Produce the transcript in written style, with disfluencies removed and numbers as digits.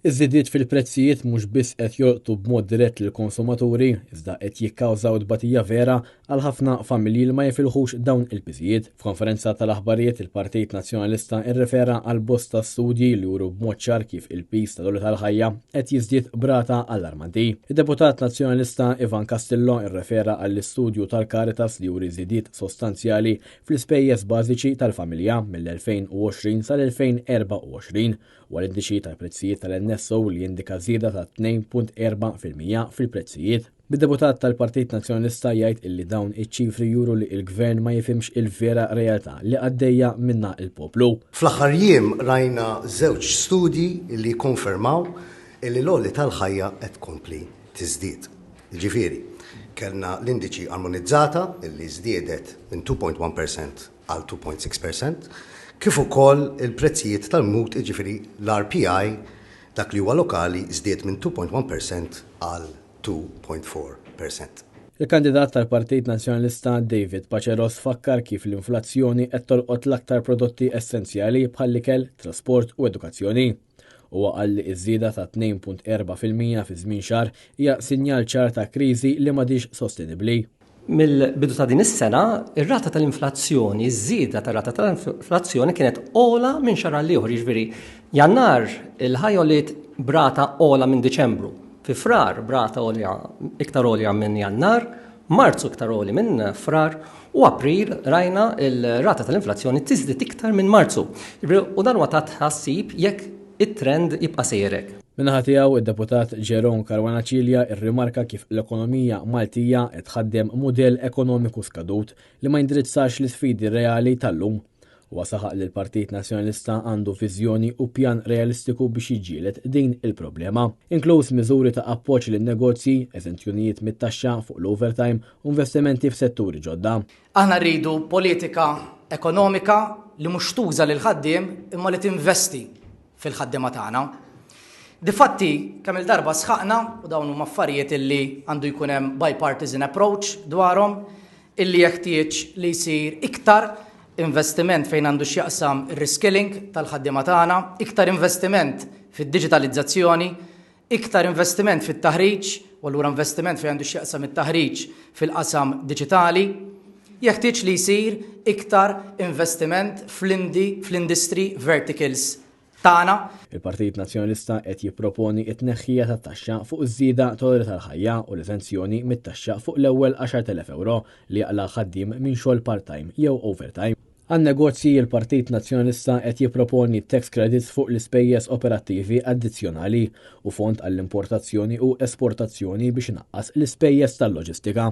Iż-żidiet fil-prezzijiet mhux biss qed jolqtu b'mod dirett lill-konsumaturi, iżda qed jikkawżaw tbatija vera għal ħafna familji li ma jifilħux dawn il-piżijiet. F'konferenza tal-aħbarijiet, il-Partit Nazzjonalista rrefera għal bosta studji li juru b'mod ċar kif il-piż tal-għoli tal-ħajja qed jiżdied b'rata allarmanti. Id-deputat Nazzjonalista Ivan Castillo rrefera għall-istudju tal-Caritas li juri żidiet sostanzjali fl-ispejjeż bażiċi tal-familja mill-2020 sal-2024 u għall-indiċi tal-prezzijiet tal-NSO li jindika żieda ta' 2.4% fil-prezzijiet. Bid-deputat tal-Partit Nazzjonalista jgħid illi dawn iċ-ċifri juru li l-Gvern ma jifhimx il-vera realtà li għaddejja minnha l-poplu. Fl-aħħar jiem rajna żewġ studji li jikkonfermaw illi l-għoli tal-ħajja qed tkompli tiżdied. Jiġifieri, kellna l-indiċi armonizzata illi żdiedet minn 2.1% għal 2.6%, kif ukoll il-prezzijiet tal-mut jiġifieri l-RPI dak li huwa lokali żdied minn 2.1% għal 2.4%. Il-kandidat tal-Partit Nazzjonalista David Paceros fakkar kif l-inflazzjoni qed tolqot l-aktar prodotti essenzjali bħall-ikel, trasport u edukazzjoni. Huwa qal li ż-żieda ta' 2.4% fi żmien xahar hija sinjal ċar ta' kriżi li m'għadhiex sostenibbli. Mill-bidu ta' din is-sena, ir-rata tal-inflazzjoni, iż-żieda tar-rata tal-inflazzjoni kienet ogħla minn xahar għal ieħor, jiġifieri Jannar il-ħajja għoliet b'rata ogħla minn Diċembru, fi Frar b'rata għolja iktar għolja minn Jannar, Marzu iktar għoli minn Frar u April rajna l-rata tal-inflazzjoni tiżdied iktar minn Marzu. U dan huwa ta' tħassib jekk it-trend jibqa' sejjer hekk. Min-naħa tiegħu, id-Deputat Jerome Caruana Cilia rrimarka kif l-ekonomija Maltija qed tħaddem mudell ekonomiku skadut li ma jindirizzax l-isfidi reali tal-lum. Huwa saħaq li l-Partit Nazzjonalista għandu viżjoni u pjan realistiku biex jiġġieled din il-problema, inkluż miżuri ta' appoġġ lin-negozji, eżenzjonijiet mit-taxxa fuq l-overtime u investimenti f'setturi ġodda. Aħna rridu politika ekonomika li mhux tuża lill-ħaddiem imma li tinvesti fil-ħaddiema tagħna. Difatti, kemm il-darba sħaqna, u dawn huma affarijiet illi għandu jkun hemm bipartisan approach dwarhom, illi jeħtieġ li jsir iktar investiment fejn għandu x'jaqsam ir-reskilling tal-ħaddiema tagħna, iktar investiment fid-diġitalizzazzjoni, Iktar investiment fit-taħriġ, u allura investiment fejn għandu x'jaqsam it-taħriġ fil-qasam diġitali. Jeħtieġ li jsir iktar investiment fl-indi, fl-industry verticals tagħna. Il-Partit Nazzjonalista qed jipproponi t-tneħħija tat-taxxa fuq iż-żieda tal-għoli tal-ħajja u l-eżenzjoni mit-taxxa fuq l-ewwel 10,000 ewro li jaqla' ħaddiem minn xogħol part-time jew overtime. Għan-negozji, il-Partit Nazzjonalista qed jipproponi tax credits fuq l-ispejjeż operattivi addizzjonali u fond għall-importazzjoni u esportazzjoni biex inaqqas l-ispejjeż tal-loġistika.